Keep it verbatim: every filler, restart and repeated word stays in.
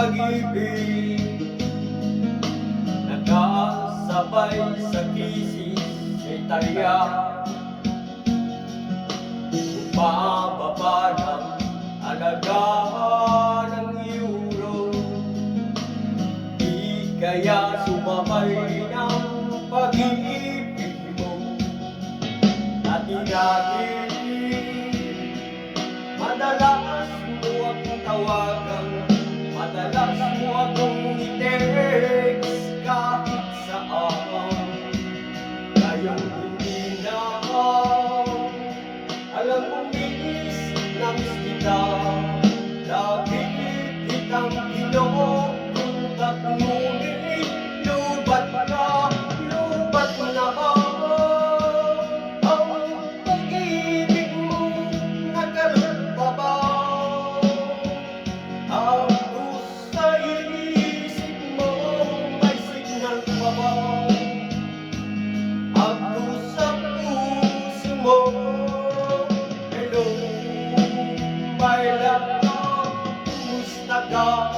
Pag-ibig, nakasabay sa kisis sa Italia. Bumababa ng alaga ng euro. Di kaya sumabay ng pag-ibig mo? Dati-dati, madalas mo akong tawagan, madalas mo akong i-text kahit saan. Ngayon hindi na. Alam kong miss na miss kita. Lagi kitang kinokontak, ngunit lubat ka, lubat na ba? Ang pag-ibig mo nakalupaba. Ako sa isip mo, may signal pa ba? Ako sa puso mo, hello, my love, kumusta ka?